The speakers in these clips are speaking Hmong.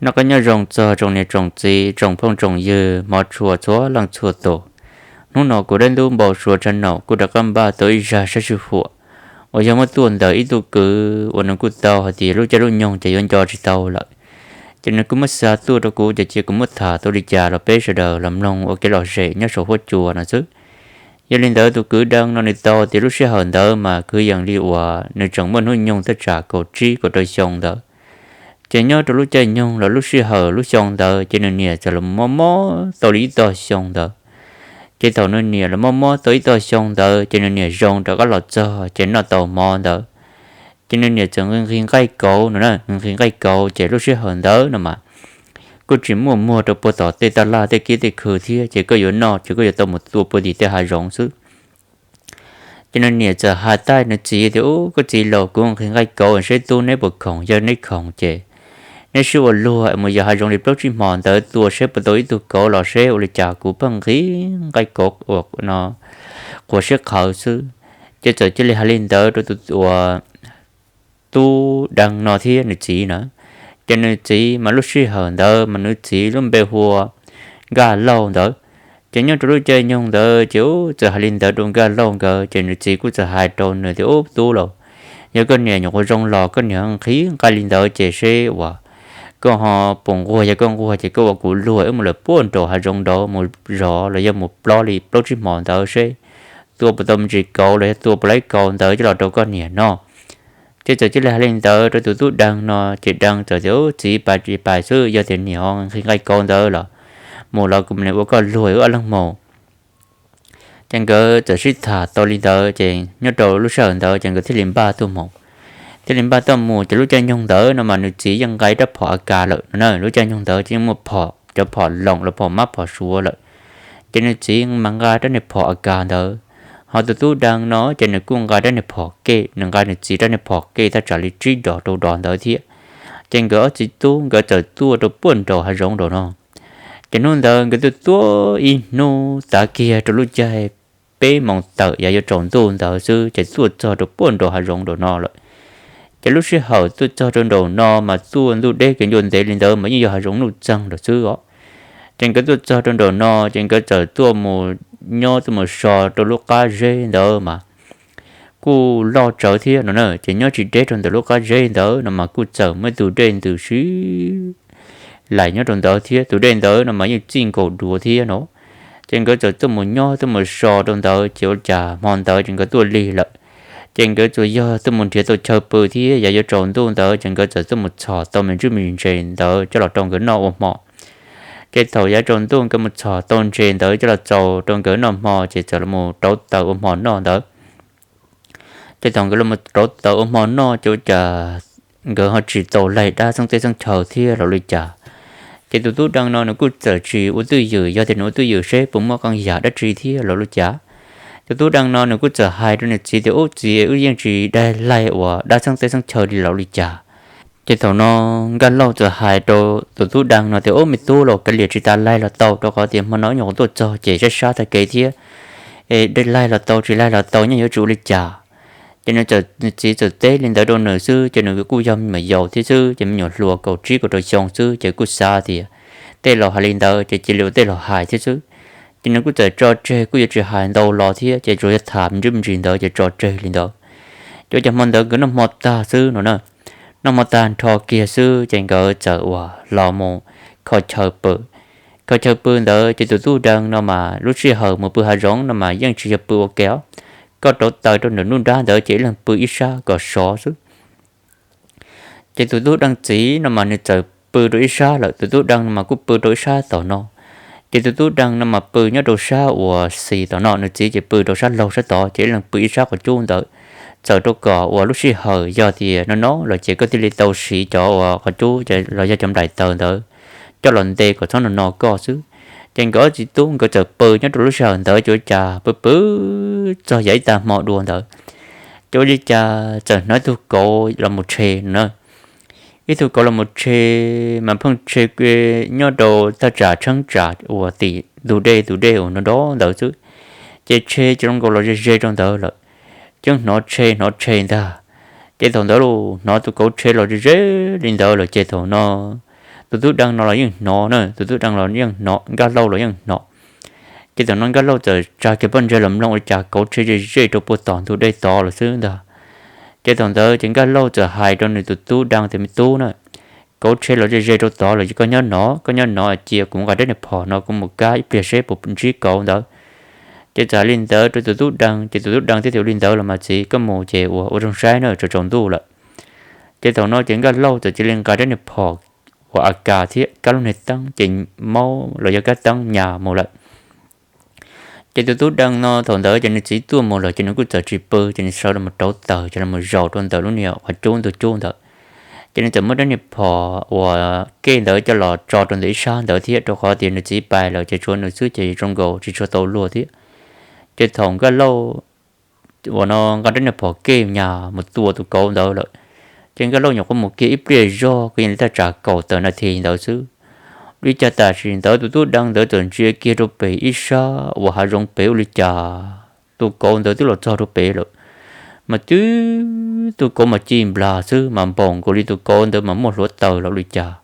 Noj qab nyob zoo txog tsoom niam tsoom txiv, tsoom phooj tsoom ywg, hmov tshua txhua leej txhua tus. Hnub no kuv dab ntub npau suav tshav naum kuj rov qab npaj tau ib zaj sab sij huam uas yog muab tuaj ntawm ib tug kwv uas nws kuj tau hais tias lub caij lub nyoog ces yuav nco tsis tau lawm. Ces nws kuj muab xa tuaj rau kuv ces cia kuv muab tham tau li cas los peb sawv daws los mloog ua kev lom zem nyob saum huab cua no xwb. Yog li ntawd tus kwv Dee no nws tau tias lub sij hawm ntawd mas kwv yees li uas nws tseem muaj hnub nyoog thaj tsam kaum tsib kaum rau xyoo ntawd. Ces nyob rau lub caij nyoog los lub sij hawm lub xyoo ntawd ces nws niam txawm los mob mob tau li ib tog xyoo ntawd. Ces thaum nws niam los mob mob tau ib tog xyoo ntawd ces nws niam zoo rov qab los txog ces noj tau mov ntawd. Ces nws niam txawm nqhis nqhis nqaij kauv no na, nqhis nqhis nqaij kauv ces lub sij hawm ntawd no mas kuj tsis muaj muag rau puag tom tej taj laj tej kiab tej khw thiab, ces koj yuav noj ces koj yuav tau mus tua puag tim tej hav zoov xwb. Ces nws niam txawm hais tau nws txiv tias, Ub, koj txiv laus, kuv nqhis nqaij kauv seb tub neb puas khoom, yog neb khoom ces neb sib ua luag mus yos hav zoov li plaub tsib hmo ntawd tua seb puas tau ib tug kauv los seb ua li cas, kuv pheej nqhis nqaij kauv ua no qhuav siab qhawv xwb. Ces txawm cia li hais li ntawd rau tus uas tub Dee no thiab nws txiv na. Ces nws txiv mas lub sij hawm ntawd mas nws txiv lub npe hu ua Nkaj Lauj ntawd. Ces nyob rau lub caij nyoog ntawd ces ub txawm hais li ntawd rau Nkaj Lauj nkawd, ces nws txiv kuj txawm hais rau nws tias, Ub tub lauj, yog koj niam nyuam qhuav zoo los koj niam nqhis nqaij li ntawd ces seb uas koj ho puas nquag, yog koj nquag ces koj ua kuv luag wb mus lawm puag nraum hav zoov nraud mus zov los yog mus plob li plaub tsib hmo ntawd seb tua puas tau me ntsis kauv los yog tua puas tau kauv ntawd coj los rau koj niam noj. Ces txawm cia li hais li ntawd rau tus tub Dee no, ces Dee txawm tias, Ub txiv, pais ces pais xwb, yog tias niam ho nqhis nqaij kauv ntawd los mus los kuv mam li ua koj luag wb ob leeg mus. Ces nkawd txawm sib tham tau li ntawd ces nyob rau lub sij hawm ntawd ces nkawd thiaj li npaj tuaj mus. Thiaj li npaj tuaj mus ces lub caij nyoog ntawd no mas nws txiv yeej nqa rab phom A K lawm no na, lub caij nyoog ntawd ces yeej muaj phom, cov phom loos los phom mab phom suav lawm. Ces nws txiv mas nqa rab niag phom A K ntawd, ho tus tub Dee no ces nws kuj nqa rab niag phom kej, nws nqa nws txiv rab niag phom kej thaj tsam li tsib dos rau dos ntawd thiab. Ces nkawd ob txiv tub nkawd txawm tuaj rau puag nraum hav zoov nraum no. Ces hnub ntawd nkawd tuaj tuaj ib hnub tav kiag rau lub caij peb moos tawm yav yuav tsaus ntuj ntawd xwb ces tuaj txog rau puag nraum hav zoov nraum no lawm. Ces lub sij hawm tuaj txog rau nraum no mas tuaj ntuj deb kev ncua ntev li ntawd mas yeej yog hav zoov nuj txeeg lawm xwb os. Ces nkawd tuaj txog rau nraum no ces nkawd txawm tuaj mus nyob tuaj mus so rau lub qab zeb ntawd mas kuj loj tsawv thiab no na. Ces nyob tsis deb rau ntawm lub qab zeb ntawd no mas kuj txawm muaj tus dej ntws sib laim nyob rau ntawd thiab, tus dej ntawd no mas yeej txij nkaus duav thiab no. Ces nkawd txawm tuaj mus nyob tuaj mus so rau ntawd ces ua cas hmo ntawd ces nkawd tuaj lig lawm. Ces nkawd tsuas yog tuaj mus nrhiav tau chaw pw thiab yav yuav tsaus ntuj ntawd ces nkawd txawm tuaj mus txhom tau me ntsis me ntsis ntses ntawd coj los rau nkawd noj ua hmo. Ces thaum yav tsaus ntuj nkawd mus txhom tau ntses ntawd coj los txaus rau nkawd noj hmo ces txawm los rauv taws ua hmo noj ntawd. Ces thaum nkawd los rauv taws ua hmo noj ces ua cas nkawd ho tsis tau laig dab xeeb teb xeeb chaw thiab los li cas. Ces tus tub Dee no nws kuj txawm tsis ua twj ywm, yog tias nws ua twj ywm seb puas muaj qee yam dab tsi thiab los li cas. Tus tub Dee no nws kuj txawm hais rau nws txiv tias, Ub txiv, wb yeej tsis daig laig uas dab xeeb teb xeeb chaw li los li cas. Ces thaum no Nkaj Lauj txawm hais rau tus tub Dee no tias, Ub me tub lauj, kav liam tsis tas laig los tau, rau qhov tias hmo no wb nyuam qhuav tuaj txog ces sab sab tag kev thiab, es daig laig los tau tsis laig los tau nyob yuav tsis ua li cas. Ces nws txawm, nws txiv txawm teb li ntawd rau nws xwb ces nws kuj yog me nyuam yaus thiab xwb, ces me nyuam hluas kaum tsib kaum rau xyoo xwb ces kuj xav tias tej laus hais li ntawd ces cia li ua tej laus hais thiab xwb. Ces nws kuj txawm tso tseg kuj yuav tsis hais ntau los thiab, ces tsuas yog tham me ntsis me ntsis ntawd ces tso tseg li ntawd. Ces ua cas hmo ntawd nkawd noj hmo tag xwb no na, noj hmo tag nrho kiag xwb ces nkawd txawm uas los mus kho chaw pw. Kho chaw pw ntawd ces tus tub Dee no mas lub sij hawm mus pw hav zoov no mas yeej tsis yog pw ua ke os, koj rauv taws rau nram nruab nrab ntawd ces ib leeg pw ib sab kom sov xwb. Ces tus tub Dee txiv no mas nws txawm pw rau ib sab lawm, tus tub Dee no mas kuj pw rau ib sab tom no. Ces tus tub Dee no mas pw nyob rau sab uas xis tom no, nws txiv ces pw rau sab laug sab tod, ces ib leeg pw ib sab qhov cub ntawd. Txawm rau kom uas lub sij hawm yog tias no no los ces koj thiaj li tau siv cov uas qhov cub los yog cov nplaim taws ntawd coj los nte kom txhob no no koj xwb. Ces nkawd ob txiv tub nkawd txawm pw nyob rau lub sij hawm ntawd ces ua cas pw pw txog yav ib tag hmo dua ntawd, ces ua li cas txawm hnov ib tug kauv los mus tshe no na. Ib tug kauv los mus tshe mas pheej tshe nyob rau thaj tsam tsheeb tsam uas tim ntug dej, tus dej uas nrov nrov ntawd xwb. Ces tshe ces zoo nkaus los ze ze rau ntawd lawm, ces hnov tshe hnov tshe ntag. Ces thaum ntawd los hnov tus kauv tshe los ze ze li ntawd lawm ces thaum no Tus tub Dee no los yeej hnov na, tus tub Dee los yeej hnov, Nkaj Lauj los yeej hnov. Ces thaum no Nkaj Lauj txawm tsa kiag pob ntseg los mloog ua li cas kauv tsheb ze ze rau puag tom ntug dej tod lawm xwb ntag. Ces thaum ntawd ces Nkaj Lauj txawm hais rau nws tus tub Dee tias, Me tub na, kauv tsheb los ze ze rau tod lawm, koj nyob no, koj nyob no cia kuv nqa rab niag phom no kuv mus kab ib pliag seb puas ntsib kauv ntawd. Ces txawm li ntawd rau tus tub Dee, ces tus tub Dee thiaj tias, Ua li ntawd los mas txiv, koj mus ces ua, ua zoo saib na, tsaus tsaus ntuj lawm. Ces thaum no ces Nkaj Lauj txawm cia li nqa rab niag phom uas A K thiab kab lub niag teeb ces maub los yog kab teeb nyas mus lawm. Ces tus tub Dee no thaum ntawd ces nws txiv tuaj mus lawm ces nws kuj txawm tsis pw, ces nws sawv los rauv taws ces los zaum rau ntawm lub niag qhov cub ntug cub ntawd. Ces nws txawm muab rab niag phom uas kej ntawd coj los tso rau ntawm ib sab ntawd thiab, rau qhov tias nws txiv pais lawm ces tshuav nws xwb ces zoo nkaus tsis tshua tau luag thiab. Ces thaum Nkaj Lauj uas no nqa rab niag phom kej nyas mus tua tus kauv ntawd lawm, ces Nkaj Lauj nyuam qhuav mus kiag ib pliag zog, kwv yees li thaj tsam kaum tawm nas this ntawd xwb. Ua li cas tam sim ntawd tus tub Dee ntawd txawm ntsia kiag rau pem ib sab uas hav zoov pem ua li cas tus kauv ntawd twb los txog rau pem lawm, mas twb tus kauv mas ci nplas xwb, mas npaum nkaus li tus kauv ntawd mas muaj hluav taws los ua li cas.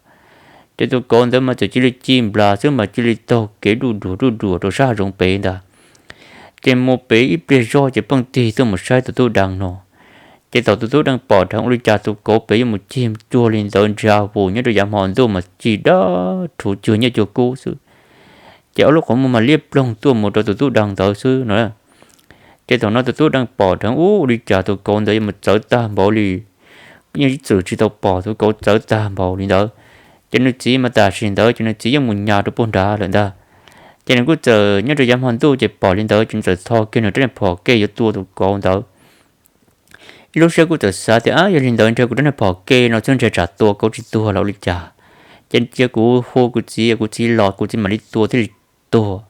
Ces tus kauv ntawd mas txawm cia li ci nplas xwb mas cia li taug kev duj duam duj duam rau sab hav zoov pem ntag. Ces mus pem ib pliag zog ces pheej tig tuaj mus saib tus tub Dee no. Ces thaum tus tub Dee pom dheev ua li cas tus kauv pem yuav mus cig cuag li ntawd ntshav vus nyob rau yav hmo ntuj mas cig dab rhuv cuag nyiaj cuag kub xwb. Ces ob lub qhov muag mas liab ploog tuaj mus rau tus tub Dee ntawd xwb no. Ces thaum no tus tub Dee pom dheev ua li cas tus kauv ntawd yuav mus txawv tag npaum li, yeej ib txwm tsis tau pom tus kauv txawv tag npaum li ntawd. Ces nws txiv mas tam sim ntawd ces nws txiv yeej mus nyas rau puag nrad lawm ntag. Ces nws kuj txawm nyob rau yav hmo ntuj ces pom li ntawd ces nws txawm tho kiag nws rab niag phom kej yuav tua tus kauv ntawd. Ib lub siab kuj txawm xav tias, Ab, yog li ntawd ntshe kuv rab niag phom kej no xwb ntshe tsam tua kauv tsis tuag los ua li cas. Ces cia kuv hu kuv txiv, kuv txiv los kuv txiv mam li tua thiaj li tuag,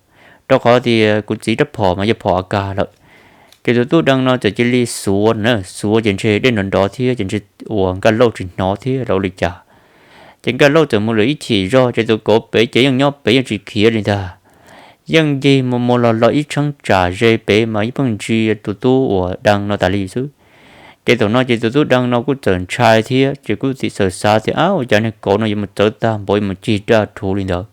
rau qhov tias kuv txiv rab phom mas yog phom A K lawm. Ces tus tub Dee no txawm cia li xuav na, xuav ces ntshe dej nrov nrov thiab ces ntshe uas Nkaj Lauj tsis hnov thiab los ua li cas. Ces Nkaj Lauj txawm mus lawm ib chim zog ces tus kauv pem ces yeej nyob pem yeej tsis khiav li ntag. Yeej ncig mus mus los los ib cheeb tsam ze pem mas yeej pheej ntsia tus tub uas Dee no tas li xwb. Ces thaum no ces tus tub Dee no kuj txawm ntshai thiab ces kuj txiv txawm xav tias, Ab, ua cas niag kauv no yuav mus txawv tag npaum yuav mus cig dab rhuv li ntawd.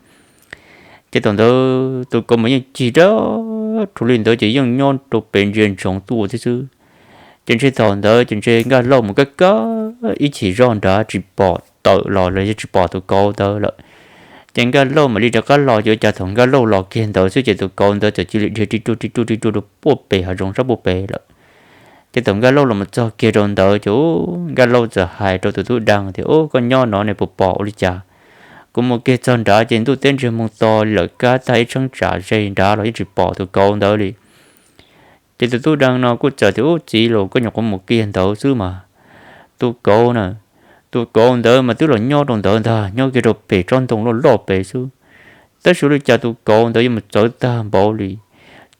Ces thaum ntawd tus kauv mas yeej cig dab rhuv li ntawd ces yeej nyob rau pem ntsia ntsoov tuaj thiab xwb. Ces ntshe thaum ntawd ces ntshe Nkaj Lauj mus kab kab ib chim zog nrad tsis pom tawm los los yog tsis pom tus kauv ntawd lawm. Ces Nkaj Lauj mam li rov qab los, ces ua cas thaum Nkaj Lauj los kiag ntawd xwb ces tus kauv ntawd txawm cia li dhia ri ruj ri ruj ri ruj rau puag pem hav zoov sab puag pem lawm. Ces thaum Nkaj Lauj los mus txog kiag rau ntawd ces Nkaj Lauj txawm hais rau tus tub Dee tias, Ub, koj nyob no ne puas pom ua li cas? Kuv mus kiag txog nrad ces ntuj teb ntsiag moo to li lawm, kab tag ib cheeb tsam ze nrad los yeej tsis pom tus kauv ntawd li. Ces tus tub Dee no kuj txawm tias, Ub, txiv los, koj nyuam qhuav mus kiag ntawd xwb mas tus kauv na, tus kauv ntawd mas twb los nyob rau ntawd ntag, nyob kiag rau pem tsob ntoo loj loj pem xwb. Tab sis ua li cas tus kauv ntawd yuav mus txawv tag npaum li,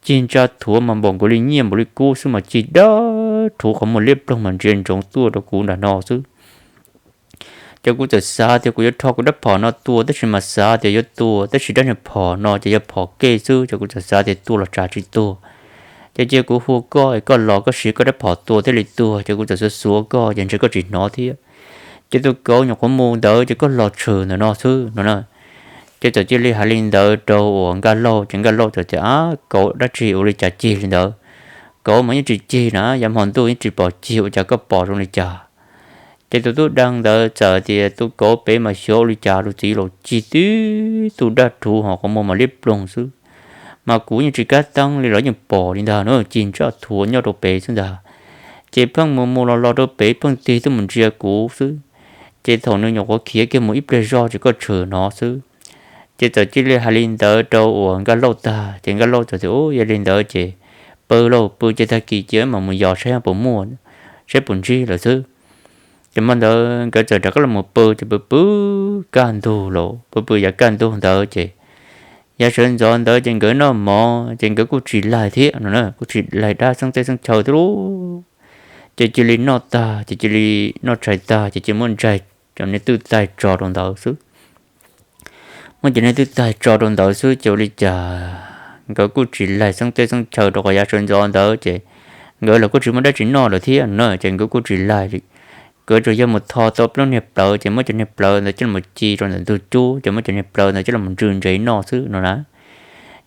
cig ntsa thuav mas npaum nkaus li nyiaj npaum li kub xwb mas cig dab rhuv qhov muag liab ploog mas ntsia ntsoov tuaj rau kuv nram no xwb. Ces kuv txawm xav tias kuv yuav rho kuv rab phom no tua, tab sis mas xav tias yuav tua, tab sis rab niag phom no ces yog phom kej xwb, ces kuv txawm xav tias tua los tsam tsis tuag. Ces cia kuv hu koj, koj los koj siv koj rab phom tua thiaj li tuag. Ces kuv txawm xuav xuav koj ces ntshe koj tsis hnov thiab. Ces tus kauv nyuam qhuav mus ntawd ces koj los tshwm ntawm no xwb no na. Ces txawm cia li hais li ntawd rau uas Nkaj Lauj, ces Nkaj Lauj txawm tias, Ab, kauv dab tsi ua li cas cig li ntawd? Kauv mas yeej tsis cig na, yav hmo ntuj yeej tsis pom cig, ua cas koj pom zoo li cas? Ces tus tub Dee ntawd txawm tias, Tus kauv pem mas xyov ua li cas tus txiv los cig tib tug dab rhuv ho qhov muag mas liab ploog xwb, mas kuv yeej tsis kab teeb li los yeej pom li ntag na, cig ntsa thuav nyob rau pem xwb ntag. Ces pheej mus mus los los rau pem pheej tig tuaj mus ntsia kuv xwb. Ces thaum nws nyuam qhuav khiav kiag mus ib pliag zog ces koj tshwm no xwb. Ces txawm cia li hais li ntawd rau uas Nkaj Lauj tag ces Nkaj Lauj txawm tias, Ub, yog li ntawd ces pw lauj, pw ces tag kis cia mam mus yos saib puas muaj, saib puas ntsib lawm xwb. Ces hmo ntawd nkawd txawm rov qab los mus pw ces pw pw kaj ntug lawm, pw pw yav kaj ntug ntawd ces yav sawv ntxov ntawd ces nkawd noj mov ces nkawd kuj tsis laig thiab no na, kuj tsis laig dab xeeb teb xeeb chaw thiab lauj. Ces cia li noj tag ces cia li noj tshais tag ces cia muab ntsaig cov niag twj taig tso rau ntawd xwb. Muab cov niag twj taig tso rau ntawd xwb ces ua li cas nkawd kuj tsis laig xeeb teb xeeb chaw rau qhov yav sawv ntxov ntawd ces nkawd los kuj tsis muaj dab tsi noj lawm thiab no na, ces nkawd kuj tsis laig li. Nkawd tsuas yog mus tho tau plaub niag plawv ces muab cov niag plawv ntawd coj los ci rau ntawm ntug cub ces muab cov niag plawv ntawd coj los ntws ntsev noj xwb no na.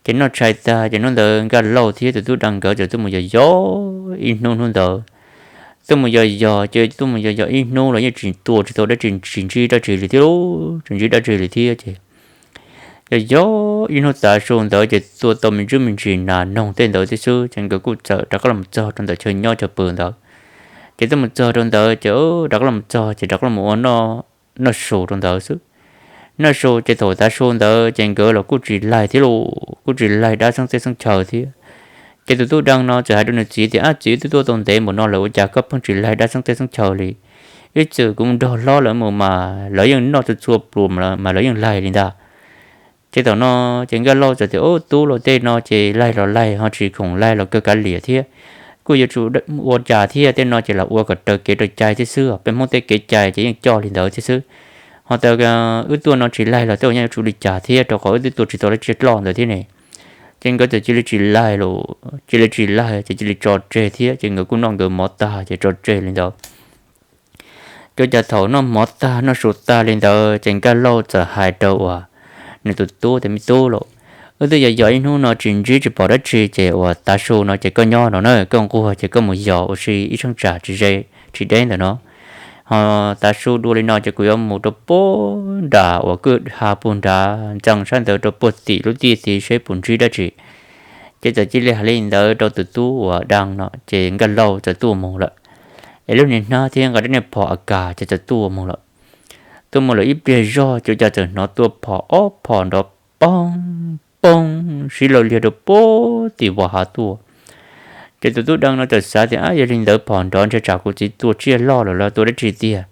Ces noj tshais tag ces hnub ntawd Nkaj Lauj thiab tus tub Daj nkawd txawm tuaj mus yos yos ib hnub hnub ntawd. Tuaj mus yos yos ces tuaj mus yos yos ib hnub los yeej tsis tua tsis tau dab tsi, tsis ntsib dab tsi li thiab lauj, tsis ntsib dab tsi li thiab ces yog yog ib hnub tav su ntawd ces tua tau me ntsis me ntsis nas noog tej ntawd thiab xwb ces nkawd kuj txawm rov qab los txog rau ntawm chaw nyob chaw pw ntawd. Ces tuaj mus txog rau ntawd ces rov qab los txog ces rov qab los ua noj su rau ntawd xwb. Noj su ces thaum tav su ntawd ces nkawd los kuj tsis laig thiab lauj, kuj tsis laig dab xeeb teb xeeb chaw thiab. Ces tus tub Daj no txawm hais rau nws txiv tias, Ab txiv, twb tuaj tau ntev npaum no lawm ua cas koj pheej tsis laig dab xeeb teb xeeb chaw li? Ib txwm kuv nrog hlob lawv mus mas lawv yeej noj txhua txhua pluas mas lawv yeej laig li ntag. Ces thaum no ces Nkaj Lauj txawm tias, Ub, tub, los tej no ces laig los laig ho tsis khoom laig los kawg kav liam thiab. Kuj yuav tsum ua cas thiab, tej no ces los ua kom raws kev raws cai thiab xwb, peb Hmoob tej kev cai ces yeej coj li ntawd thiab xwb. Ho tas wb tuaj no tsis laig los tej uas nyob yuav tsum li cas thiab, rau qhov wb twb tua tsis tau lawv tsiaj loj ntawd thiab ne. Ces nkawd txawm cia li tsis laig los cia li tsis laig ces cia li tso tseg thiab, ces nkawd kuj noj nkawd mov tag ces tso tseg li ntawd. Ces ua cas thaum noj mov tag noj su tag li ntawd ces Nkaj Lauj txawm hais rau uas nws tus tub tias, Me tub lauj, wb twb yos yos ib hnub no tsis ntsib tsis pom dab tsi ces uas tav su no ces koj nyob no na, koj nquag ces koj mus yos ua si ib tsheej tsam tsis ze tsis deb ntawm no. Ho tav su dua li no ces kuv yuav mus rau puag nram uas kwj ha puag nrad ntxees sab ntawd rau puag tim lub tij tid seb puas ntsib dab tsi. Ces txawm cia li hais li ntawd rau tus tub uas Daj no ces Nkaj Lauj txawm tuaj mus lawm. Es lub niag hnab thiab nqa rab niag phom a kas ces txawm tuaj mus lawm. Tuaj mus lawm ib pliag zog ces ua cas txawm hnov tua phom ob phom nrov poog poog sib law liag rau puag tim Vaj Hav tuaj. Ces tus tub Daj no txawm xav tias, Ab, yog li ntawd phom nrov ntshe tsam kuv txiv tua tsiaj loj lawm los tua dab tsi tiag.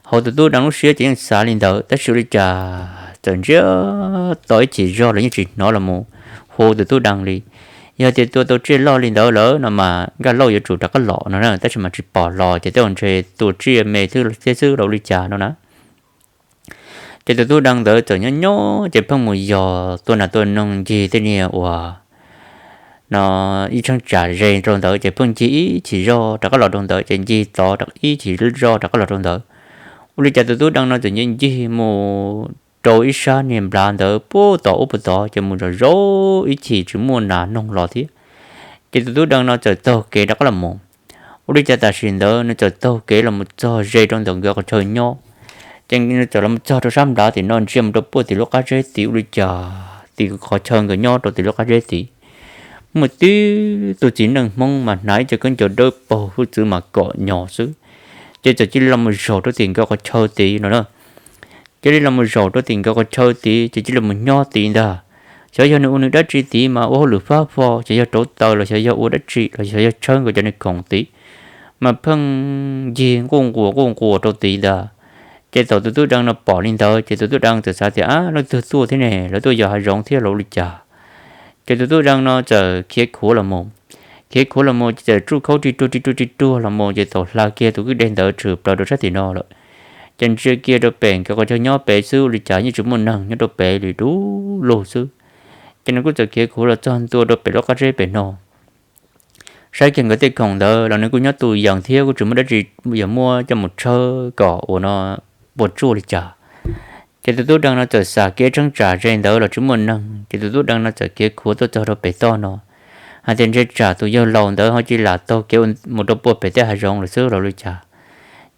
Hauv tus tub Daj lub siab ces yeej xav li ntawd tab sis ua li cas txawm ntsiag to ib chim zog los yeej tsis hnov los mus hu tus tub Daj li. Yog tias tua tau tsiaj loj li ntawd lawm no mas Nkaj Lauj yuav tsum rov qab los no na, tab sis mas tsis pom los ces tej zaum ntshe tua tsiaj me thiab xwb los ua li cas no na. Ces tus tub Daj ntawd txawm nyob nyob ces pheej mus yos tua nas tua noog ncig tej niag uas no ib tsheej tsam ze rau ntawd ces pheej ncig ib chim zog rov qab los rau ntawd ces ncig tod ib chim zog rov qab los rau ntawd. Ua li cas tus tub Daj no txawm ncig ncig mus rau ib sab niag nplaj ntawd puag tod ub puag tod ces mus zov zov ib chim tsis muaj nas noog los thiab. Ces tus tub Daj no txawm taug kev rov qab los mus. Ua li cas tam sim ntawd nws txawm taug kev los mus txog ze rau ntawm nkawd qhov chaw nyob. Ces nws txawm los mus txog rau sab nplaj tim no ntsia mus rau puag tim lub qab zeb tid, ua li cas tim qhov chaw nkawd nyob rau tim lub qab zeb tid muaj tib tug txiv neej Hmoob mas hnav ib co khaub ncaws dawb paug, hwj txwv mas kom nyos xwb. Ces txawm cia li los mus zaum rau tim nkawd qhov chaw tid no na. Cia li los mus zaum rau tim nkawd qhov chaw tid ces cia li mus nyob tid ntag. Xyov yog nws ua nws dab tsi tid mas ua hauj lwm fab fo, xyov yog rauv taws los xyov yog ua dab tsi los xyov yog tshawb nkawd cov niag khoom tid, mas pheej ncig nquj nquas nquj nquas rau tid ntag. Ces thaum tus tub Daj no pom li ntawd ces tus tub Daj txawm xav tias, Ab, leej twg tuaj thiab ne, lawv tuaj yos hav zoov thiab los ua li cas? Ces tus tub Daj no txawm khiav khuav los mus. Khiav khuav los mus ces txawm tsuj khaub ri ruag ri ruag ri ruag los mus ces thaum hla kiag tus kwj deg ntawd tshwm plaws rau sab tim no lawm. Ces ntsia kiag rau pem nkawd qhov chaw nyob pem xwb ua li cas yeej tsis muaj neeg nyob rau pem li, du lug xwb. Ces nws kuj txawm khiav khuav los txog ntua rau pem lub qab zeb pem no, saib kiag nkawd tej khoom ntawd los nws kuj nyob tus yees thiab kuj tsis muaj dab tsi yuav muab coj mus tshawb kom ua no puas tsuaj li cas. Ces tus tub Daj no txawm xam kiag tshawb tsam ze ntawd los tsis muaj neeg ces tus tub Daj no txawm khiav khuav tuaj txog rau pem toj no, hais tias ntshe tsam tus yawg laus ntawd ho cia li lam taug kev mus rau puag pem tej hav zoov lawm xwb los ua li cas.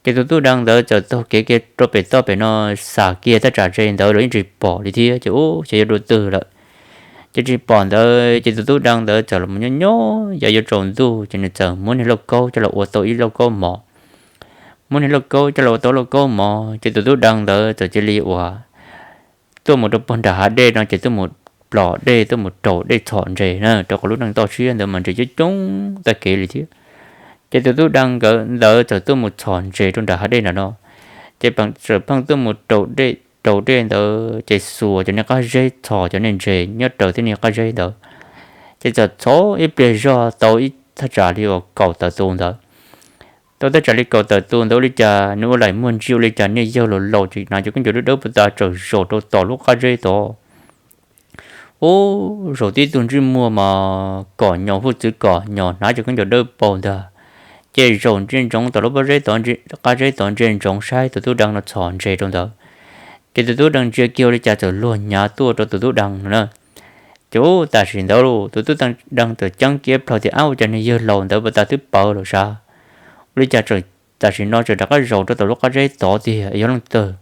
Ces tus tub Daj ntawd txawm taug kev kiag rau pem toj pem no, xam kiag thaj tsam ze ntawd los yeej tsis pom li thiab ces ub, xyov yog dua twg lawm. Ces tsis pom ntawd ces tus tub Daj ntawd txawm los nyob nyob yog yuav tsaus ntuj ces nws txawm muab niag lauj kaub coj los ua tau ib lauj kaub mov. Muab niag lauj kaub coj los ua tau lauj kaub mov ces tus tub Daj ntawd txawm cia li uas tuaj mus rau puag nram hav dej no ces tuaj mus plom dej, tuaj mus raus dej txhom ntses na, rau qhov lub neej toj siab ntawd mas ntses coob coob tag kev li thiab. Ces tus tub Daj nkawd ntawd txawm tuaj mus txhom ntses rau nram hav dej nram no. Ces txawm pheej tuaj mus raus dej, raus dej ntawd ces xuas cov niag qab zeb txhom cov niag ntses nyob raws tej niag qab zeb ntawd. Ces txawm txhom ib pliag zog tau ib thaj tsam li uas kaum tawm tus ntawd. Tau thaj tsam li kaum tawm tus ntawd ua li cas nws ua laim muag ntsia ua li cas niag yawg laus laus ces hnav cov khaub ncaws dawb dawb puag ta tsaws zaum rau tom lub qab zeb tod. Ub, zaum tib tug ntsej muag mas kom nyos, hwj txwv kom nyos, hnav cov khaub ncaws dawb paug ntag. cia zaum ntsia ntsoov tom lub pob zeb tod, qab zeb tod ntsia ntsoov saib tus tub dee no txhom ntses rau ntawd. Ces tus tub dee ntsia kiag ua li cas txawm luag hnyav tuaj rau tus tub dee no na. Ces ub, tam sim ntawd tus tub dee txawm ceeb kiag plaws tias, Ab, ua cas niag yawg laus ntawd puas tas twb pawv lawm sav? Ua li cas tam sim no tseem rov qab zaum rau tom lub qab zeb tod tiag, yog leej twg?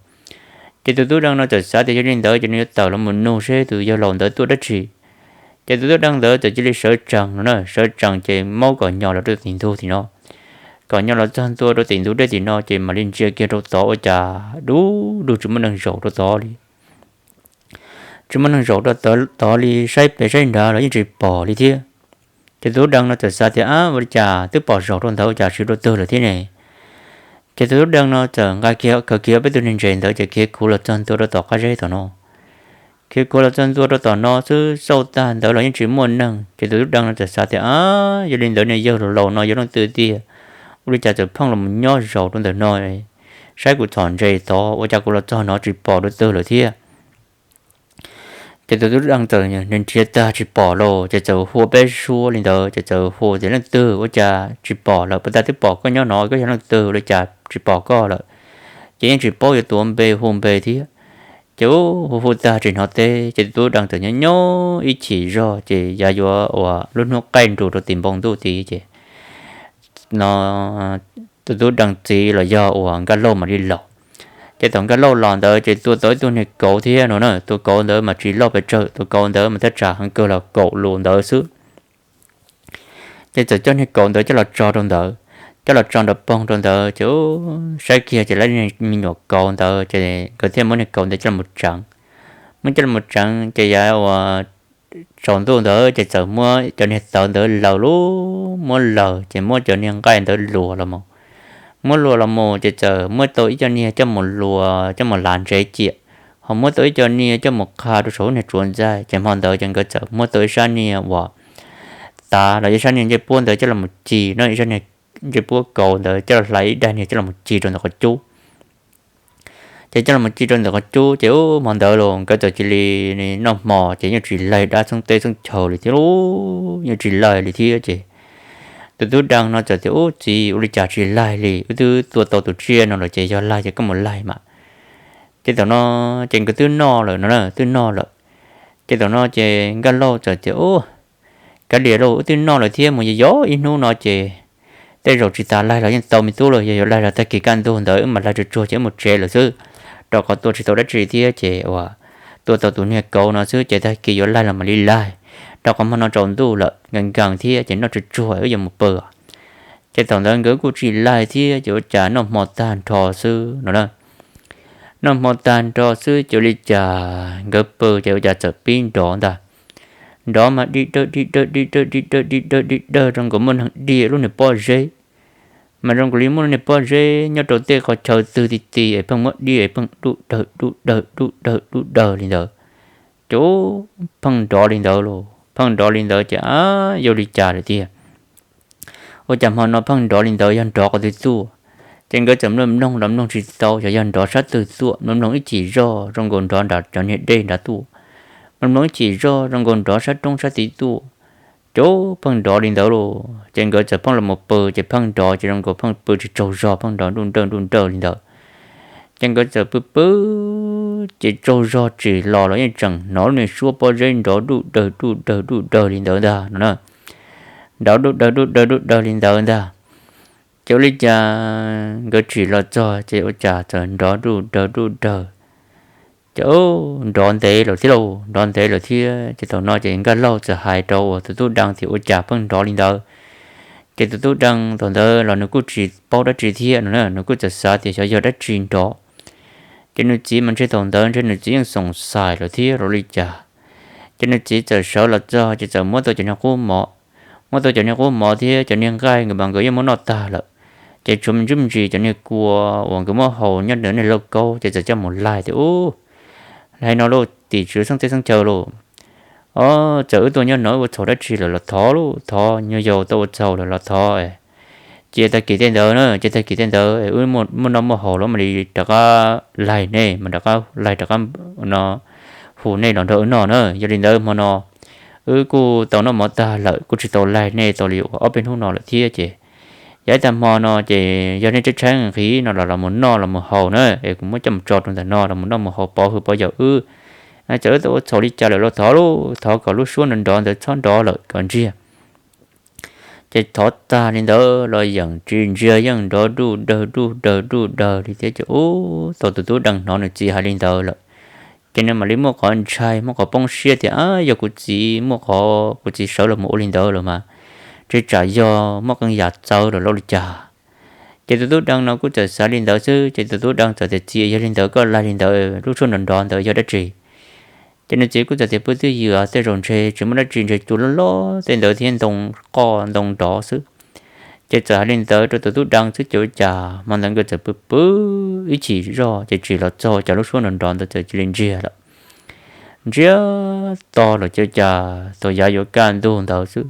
Ces tus tub dee no txawm xav tias yog li ntawd ces nws yuav tawm los mus nug seb tus yawg laus ntawd tuaj dab tsi. Ces tus tub dee ntawd txawm cia li sawv tsees no na, sawv tsees ces maub kom nyo los rau tim ntug tim no. Kom nyo los txog ntua rau tim ntug dej tim no ces mam li ntsia kiag rau tod ua cas dub dug tsis muaj neeg zaum rau tod li. Tsis muaj neeg zaum rau tod li, saib pem saib nrad los yeej tsis pom li thiab. Ces tus tub dee no txawm xav tias, Ab, ua li cas twb pom zaum rau ntawd ua cas tsis rau twg lawm thiab ne? Ces tus tub dee no txawm nqa kiag, khaws kiag peb tug niag ntses ntawd ces khiav khuv los txog ntua rau tom qab zeb tom no. Khiav khuv los txog ntua rau tom no xwb, xauj tag ntawd los yeej tsis muaj neeg. Ces tus tub dee no txawm xav tias, Ab, yog li ntawd niag yawg laus laus no yog leej twg tiag? Ua li cas txawm pheej los nyob zaum rau ntawm no, saib kuv txhom ntses tod ua cas kuv los txog no tsis pom rau twg lawm thiab? Ces tus tub dee txawm nrhiav tag tsis pom los ces txawm hu peb suab li ntawd, ces txawm hu tias, Leej twg, ua cas tsis pom lawm? Puas tas twb pom koj nyob no, koj yog leej twg, ua li cas tsis pom koj lawm? Ces yeej tsis paub yuav tuav npe hu npe thiab. Ces ub, hu hu tag tsis hnov teb, ces tus tub dee txawm nyob nyob ib chim zog ces yav yuav ua lub hnub qaij nrus rau tim npoo ntuj tid ces no tus tub dee txiv los yog uas Nkaj Lauj mam li los. Ces thaum Nkaj Lauj los ntawd ces tua tau ib tug niag kauv thiab no na, tus kauv ntawd mas tsis loj pes tsawg, tus kauv ntawd mas thaj tsam heev kawg los kaum lus ntawd xwb. Ces txawm coj niag kauv ntawd coj los tso rau ntawd, coj los tso nrov poog rau ntawd ces saib kiag ces lawv me nyuam kauv ntawd ces nkawd thiaj muab niag kauv ntawd coj los tseev. Muab coj los tseev ces yav uas tsaus ntuj ntawd ces txawm muab cov niag tawv ntawd laws lub, muab laws ces muab cov niag nqaij ntawd luas los mus. Muab luas los mus ces txawm muab tau ib co niag coj mus luas coj mus lav ntsev ciam, ho muab tau ib co niag coj mus qha rau saum lub niag tsuav ntxaij. Ces hmo ntawd ces nkawd txawm muab tau ib sab niag uas tav los ib sab niag ncej puab ntawd coj los mus ci no, ib sab niag ncej puab kauv ntawd coj los hlais ib daig niag coj los mus ci rau ntawm qhov cub. Ces coj los mus ci rau ntawm qhov cub ces ub, hmo ntawd los nkawd txawm cia li noj hmo ces yeej tsis laig dab txheeb teb txheeb chaw li thiab, yeej tsis laig li thiab ces tus tub dee no txawm tias, Ub txiv, ua li cas tsis laig li? Wb twb tua tau tus tsiaj no lawm ces yog laig ces koj mus laig mas. Ces thaum no ces nkawd twb noj lawm no, twb noj lawm. Ces thaum no ces Nkaj Lauj txawm tias, Ub, kav liam lauj, wb twb noj lawm thiab, mus yos ib hnub no ces tej zaum tsis tas laig los yeej tau me tub lauj, yog yuav laig los tag kis kaj ntug ntawd wb mam laig tsuag tsuag ces wb mus tsev lawm xwb, rau qhov tua tsis tau dab tsi thiab ces uas tua tau tus niag kauv no xwb ces tag kis yuav laig los mam li laig, rau qhov hmo no tsaus ntuj lawm nkees nkees thiab ces noj tsuag tsuag wb yuav mus pw. Ces thaum ntawd nkawd kuj tsis laig thiab ces ua cas noj hmo tag nrho xwb no na. Noj hmo tag nrho xwb ces ua li cas nkawd pw ces ua cas txawm pib nrov ntag. Nrov mas di dawg di dawg di dawg di dawg di dawg di dawg zoo nkaus muaj neeg di lub niag pob zeb, mas zoo nkaus li muaj lub niag pob zeb nyob rau tej qhov chaw twg ti ti es pheej muab di es pheej duj dawg duj dawg duj dawg duj dawg li ntawd. Ces pheej nrov li ntawd los pheej nrov li ntawd ces a, yog li cas lawm tiag? Ua cas hmo no pheej nrov li ntawd, yog nrov qhov twg tuaj? Ces nkawd txawm mloog mloog los mloog tsis tau, xyov yog nrov sab twg tuaj, mloog mloog ib chim zog zoo nkaus nrov nram cov niag dej nrad tuaj, mloog mloog ib chim zog zoo nkaus nrov sab roob sab tid tuaj. Ces pheej nrov li ntawd los ces nkawd txawm pheej los mus pw ces pheej nrov ces zoo nkaus pheej pw tsis tsaug zog, pheej nrov nruj nrawj nruj nrawj li ntawd. Ces nkawd txawm pw pw ces tsaug zog tsim los los yeej tseem hnov lub niag suab pob zeb nrov duj dawg duj dawg duj dawg li ntawd ntag no na. Nrov duj dawg duj dawg duj dawg li ntawd ntag. Ces ua li cas nkawd tsim los txog ces ua cas txawm nrov duj dawg duj dawg. Ces nrov ntev lawm thiab lauj, nrov ntev lawm thiab ces thaum no ces Nkaj Lauj txawm hais rau uas tus tub dee tias ua cas pheej nrov li ntawd. Ces tus tub dee thaum ntawd los nws kuj tsis paub dab tsi thiab no na, nws kuj txawm xav tias xyov yog dab tsi nrov. Ces nws txiv mas ntshe thaum ntawd ntshe nws txiv yeej xoom xais lawm thiab los li cas. Ces nws txiv txawm sawv los txog ces txawm muab tau cov niag qub mov, muab tau cov niag qub mov thiab cov niag nqaij nkawd mas nkawd yeej muab noj tag lawm. Ces tshuav me ntsis me ntsis cov niag kua uas nkawd muab haus nyob ntawm niag lauj kaub ces txawm coj mus laig tias ub, laig no lauj, tim tswv xeeb teb xeeb chaw lauj. Ob, txawm wb tuaj nyob no wb ua txhaum dab tsi lawm los thov lauj, thov nyuag yaus tau ua txhaum lawm los thov. Cia tag kis tej ntawd na, cia tag kis tej ntawd wb muaj noj muaj haus los mam li rov qab laig nej, mas rov qab laig rov qab no hu nej los nrog wb noj na. Yog li ntawd hmo no wb kuj tau noj mov tag lawm, kuj tsis tau laig nej tau li uas ob peb hnub no lawm thiab ces Yav ib tag hmo no ces yog nej tshaib tshaib nqhis no los los mus noj los mus haus na, es kuv muab coj mus tso rau ntawm no los mus noj mus haus pov hwm pov yawm wb. Txawm wb tau ua txhaum li cas lawm los thov lauj, thov kom lub suab nrov nrov ntawd txhob nrov lawm kom ntsiag. Ces thov tag li ntawd los yeej tsis ntsiag, yeej nrov duj dawg duj dawg duj dawg li thiab. Ces ub, thaum tus tub Dee hnov nws txiv hais li ntawd lawm, ces nws mam li muaj qhov ntshai, muaj qhov poob siab tias, Ab, yog kuv txiv muaj qhov, kuv txiv sawv los mus ua li ntawd lawm mas, tsis tsam yog muaj qee yam txawv lawm los li cas. Ces tus tub Dee no kuj txawm xav li ntawd xwb, ces tus tub Dee txawm tias, Txiv, yog li ntawd koj laig li ntawd, lub suab nrov nrov ntawd yog dab tsi? Ces nws txiv kuj txawm tias, Pw twj ywm, tej zaum ntshe tsis muaj dab tsi, ntshe cua loj loj tej ntawd thiab ntoo qoj ntoo nrov xwb. Ces txawm hais li ntawd rau tus tub Dee xwb, ces ua cas hmo ntawd nkawd txawm pw pw ib chim zoj ces tsim los txog cas lub suab nrov nrov ntawd txawm cia li ntsiag lawm. Ntsiag to lawm ces ua cas thaum yav yuav kaj ntug ntawd xwb,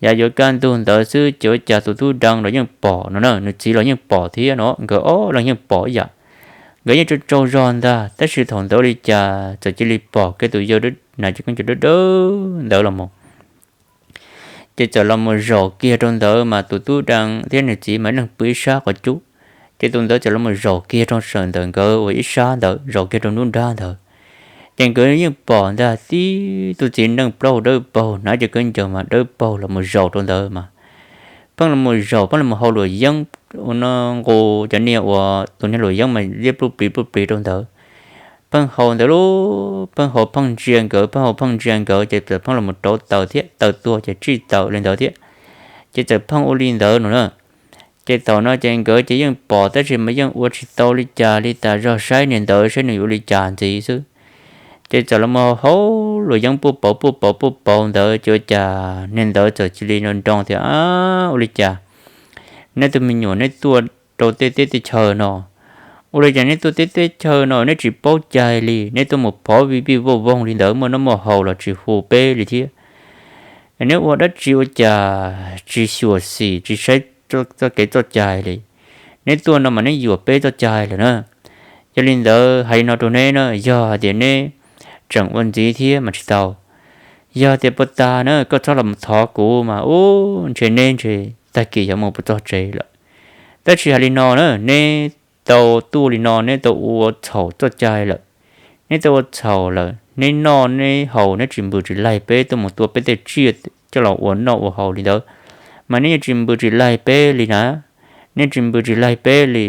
yav yuav kaj ntug ntawd xwb ces ua cas tus tub Dee los yeej pom no na, nws txiv los yeej pom thiab no, nkawd ob leeg yeej pom ib yam. Nkawd yeej tsaug tsaug zog ntag, tab sis thaum ntawd li cas txawm cia li pom kiag tus yawg dawb, hnav cov khaub ncaws dawb dawb ntawd los mus. Ces txawm los mus zaum kiag rau ntawd mas tus tub Dee thiab nws txiv mas ib leeg pw ib sab qhov cub. Ces tus ntawd txawm los mus zaum kiag rau saum ntawm nkawd uas ib sab ntawd, zaum kiag rau nruab nrab ntawd. Ces nkawd yeej pom ntag, tib tug txiv neej plaub dawb paug, hnav cov khaub ncaws mas dawb paug los mus zaum rau ntawd mas pheej los mus zaum, pheej los mus haus luam yeeb ua no, nqus cov niag uas tus niag luam yeeb mas liab pluj plig pluj plig rau ntawd. Pheej haus ntawd lauj, pheej haus pheej ntsia nkawd, pheej haus pheej ntsia nkawd, ces txawm pheej los mus rauv taws thiab, taws tuag ces tsij taws li ntawd thiab. Ces txawm pheej ua li ntawd no na. Ces thaum no ces nkawd ces yeej pom tab sis mas yeej ua tsis tau li cas li, tas zog saib niag ntawd saib nws yuav ua li cas ntxiv xwb. Ces txawm los mus haus luam yeeb puj pauv puj pauv puj pauv ntawd, ces ua cas niag ntawd txawm cia li nroo nroo tias, Ab, ua li cas neb tus me nyuam neb tuaj rau tej teb tej chaw no? Ua li cas neb tuaj teb teb chaw no neb tsis paub cai li, neb tuaj mus phov vij vij vooj voog li ntawd, muaj noj muaj haus los tsis hu peb li thiab? Neb ua dab tsi ua cas tsis xyuam xim tsis saib txoj kev txoj cai li? Neb tuaj no mas neb yuam peb txoj cai lawm na. Yog li ntawd hais li no rau neb na, yog hais tias neb tseem ua ntxiv thiab mas tsis tau. Yog tias puag ta na koj txhob los thov kuv mas ub, ntshe neb ntshe tag kis yuav mus puas txog tsev lawm. Tab sis hais li no na, neb tau tuaj li no neb tau ua txhaum txoj cai lawm. Neb tau ua txhaum lawm, neb noj neb haus neb tsis npws tsis laig peb, tuaj mus tua peb tej tsiaj coj los ua noj ua haus li ntawd, mas neb yeej tsis npws tsis laig peb li na. Neb tsis npws tsis laig peb li.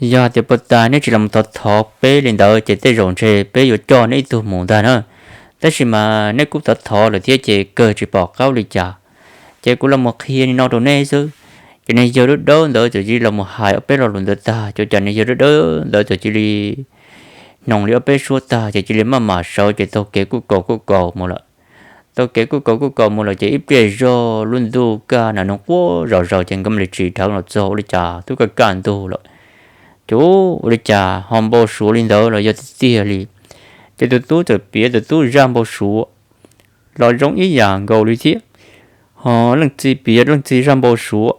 Yog tias puag ta neb tsis los thov thov peb li ntawd ces tej zaum ntshe peb yuav coj neb ib tug mus ntag na. Tab sis mas neb kuj thov thov lawm thiab ces kawg tsis pom qab ua li cas. Ces kuv los mus qhia li no rau neb xwb. Ces niag yawg dawb dawb ntawd txawm cia li los mus hais ob peb lo lus ntawd tag, ces cas niag yawg dawb dawb ntawd txawm cia li hnoos li ob peb suab tag ces cia li maj mam sawv ces taug kev kuj kaus kuj kaus mus lawm. Taug kev kuj kaus kuj kaus mus lawm ces ib pliag zog lub ntuj kaj nag nug quaj zom zaws ces nkawd mam li tsim dheev los txog ua li cas twb kaj kaj ntug lawm. Ces ua li cas ho npau suav li ntawd los yog tiag tiag li. Ces tus tub txawm piav tus tub zaj npau suav los zoo ib yam nkaus li thiab. Ho leej txiv piav leej txiv zaj npau suav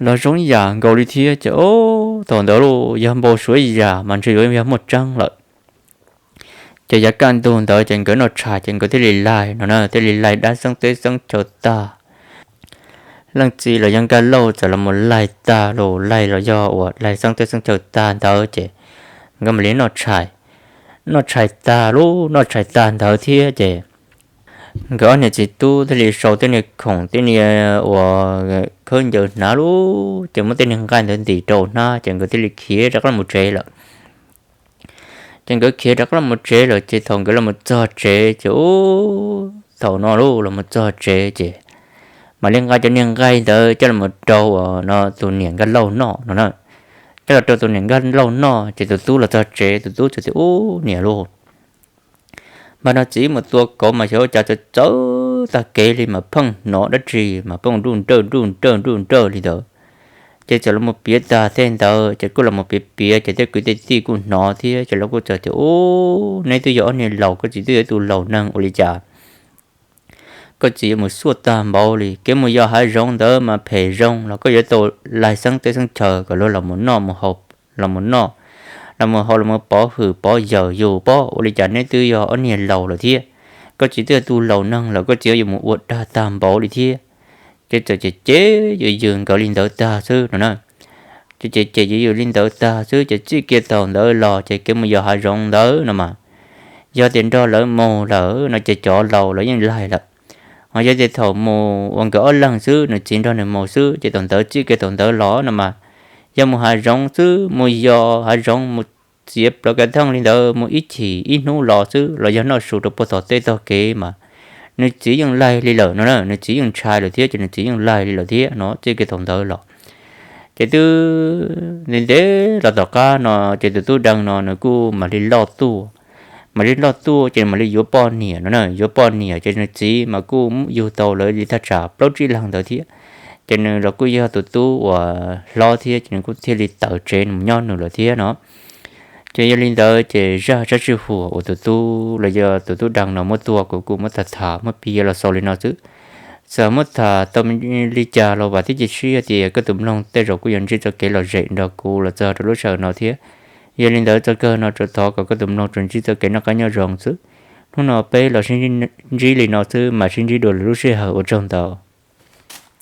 los zoo ib yam nkaus li thiab. Ces o, thaum ntawd los yog npau suav ib yam mas ntshe yuav yog muaj tseeb lawm. Ces yav kaj ntug ntawd ces nkawd noj tshais ces nkawd thiaj li laig no na, thiaj li laig dab xeeb teb xeeb chaw tag. Leej txiv los yog Nkaj Lauj txawm los mus laig tag los laig los yog uas laig xeeb teb xeeb chaw tag ntawd ces nkawd mam li noj tshais. Noj tshais tag lub noj tshais tag ntawd thiab ces nkawd ob niag txiv tub thiaj li sau tej niag khoom tej niag uas khaub ncaws hnav lub ces muab tej niag nqaij ntawd ntim rau hnab ces nkawd thiaj li khiav rov qab los tsev lawm. Ces nkawd khiav rov qab los tsev lawm ces thaum nkawd los txog tsev ces u, thaum no lub los txog tsev ces mam li nqa cov niag nqaij ntawd coj los rau uas no tus niam Nkaj Lauj noj no na. Coj los rau tus niam Nkaj Lauj noj ces tus tub los txog tsev tus tub txawm tias, Ub, niam lauj, npag no txiv mus tua kauv mas xyov ua cas txawv txawv tag kev li mas pheej hnov dab tsi mas pheej nruj nrawj nruj nrawj nruj nrawj li ntawd. Ces txawm los piav tag tej ntawd ces kuj los piav piav ces tej kwv tej tij kuj hnov thiab ces lawv kuj txawm tias, Ub, neb twb yog ob niag laus, koj txiv twb yog ib tug laus neeg ua li cas koj txiv yuav mus xuaj tag npaum li? Kev mus yos hav zoov ntawd mas phem zoo los koj yuav tau laig xeeb teb xeeb chaw kom luag los mus noj, los mus noj, los mus haus, los mus pov hwm pov yawm yus pob. Ua li cas neb twb yog ob niag laus lawm thiab, koj txiv twb yog tus laus neeg lawm koj txiv yuav mus ua dag tag npaum li thiab? Ces txawm cem cem yws yws nkawd li ntawd tag xwb no na. Ces cem cem yws yws li ntawd tag xwb ces txij kiag thaum ntawd los ces kev mus yos hav zoov ntawd no mas, yog tias nrog lawv mus lawm no ces cov laus lawv yeej laig lawm. Ho yog tias thaum mus uas nkawd ob leeg xwb, nws txiv nrog nws mus xwb ces thaum ntawd txij kiag thaum ntawd los no mas, yog mus hav zoov xwb, mus yos hav zoov, mus txiav plawv kav theej li ntawd, mus ib chim ib hnub los xwb los yog noj su rau puag tom tej tog kev mas, nws txiv yeej laig li lawm no na, nws txiv yeej ntshai lawm thiab ces nws txiv yeej laig li lawm thiab no txij kiag thaum ntawd los. Ces twb ntev ntev los tom qab no ces tus tub dees no nws kuj mam li loj tuaj, mam li loj tuaj ces mam li yuav poj niam no na, yuav poj niam ces nws txiv mas kuj yug tau lawv li thaj tsam plaub tsib leeg ntawd thiab. Ces nws los kuj yog tus tub uas hlob thiab ces nws kuj thiaj li tawm tsev nws mus nyob nws lawm thiab no. Ces yog li ntawd ces zaj sab sij huam uas tus tub los yog tus tub dees no muab tuaj kuv kuj muab tham tham muab piav los xaus li no xwb. Txawm muab tham tau li cas los vam thiab cia siab tias koj tus mloog tej zaum kuj yuav ntsib txoj kev lom zem nrog kuv los txog rau lub sij hawm no thiab. Yog li ntawd txoj kawg no tsuas thov kom koj tus mloog tsuas ntsib txoj kev noj qab nyob zoo xwb. Hnub no peb los sib ntsib li no xwb, mam sib ntsib dua lwm lub sij hawm, ua tsaug ntau.